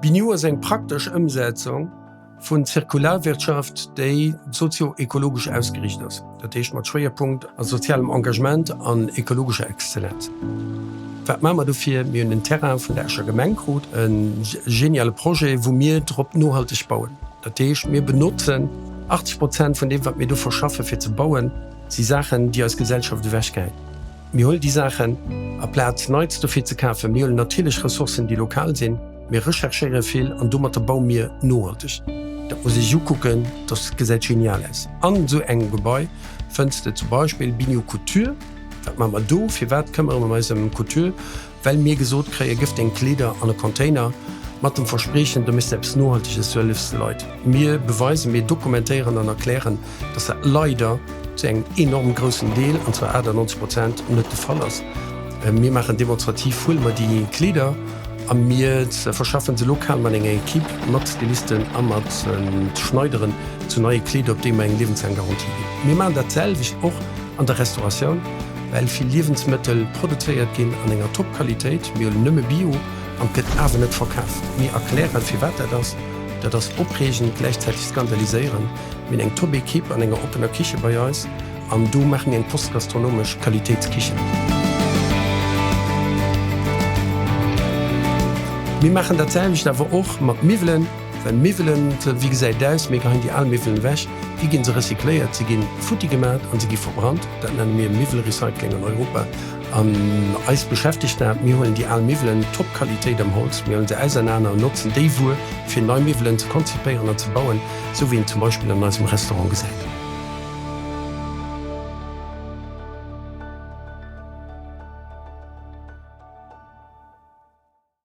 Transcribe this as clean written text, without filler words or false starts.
Biniou ass eng praktesch Ëmsetzung vun Zirkularwirtschaft, déi sozio-ekologesch ausgeriicht ass, dat heescht mat Schwéierpunkt a sozialem Engagement an ekologescher Exzellenz. Wat maache mer dofir? Mir hunn en Terrain vun der Escher Gemeng krut, e geniale Projet, wou mir drop nohalteg bauen. Dat heescht, mir benotzen 80 Prozent vun deem, wat mir do verschaffe fir ze bauen, si Saachen, déi eis Gesellschaft ewechgehäit. Mir huelen déi Saachen, aplaz Neits dofir ze kafen. Mir huelen natierlech Ressourcen, déi lokal sinn. Mir recherchéiere vill an domatter baue mir nohalteg. Dat muss ee sech ukucken, dat gesäit genial aus. An esou engem Gebai fënns de zum Beispill Bignou Couture. Wat maache mer do? Firwat këmmere mer eis ëm Couture? Well mir gesot kréien, gëff deng Kleeder an e Container, mat dem Verspriechen, du méchs eppes Nohalteges, du hëllefs de Leit. Mir beweisen, mir dokumentéieren an erklären, dass dat leider zu engem enorm groussen Deel, an zwar 98 Prozent, net de Fall ass. Mir maachen demonstrativ, huele mer déi Kleeder a mir verschaffen se lokal mat enger Equipe, mat Stylisten a mat Schneideren zu neie Kleeder, op déi mer eng liewenslaang Garantie ginn. Mir maachen dat selwecht och an der Restauratioun, well vill Liewensmëttel produzéiert ginn an enger Top-Qualitéit. Mir huelen nëmme Bio an et gëtt awer net verkaf. Mir erklären, firwat dat ass. Dat ass opreegend, gläichzäiteg skandaliséierend. Mir hunn eng Top-Equipe an enger oppener Kiche bei eis an do maache mir eng postgastronomesch Qualitéitskichen. Mir maachen dat selwecht awer och mat Miwwelen, well Miwwelen, wéi gesäit et aus, mir geheien déi al Miwwelen ewech, wéi ginn se recycléiert? Se gi futti gemat an se gi verbrannt. Dat nenne mir Miwwelrecycling an Europa. An eis beschäftegt dat. Mir huelen déi al Miwwelen, top Qualitéit am Holz, mir huelen se ausernaner an notzen déi Wuer fir nei Miwwelen ze konzipéieren an ze bauen, sou wéi een zum Beispill an eisem Restaurant gesäit.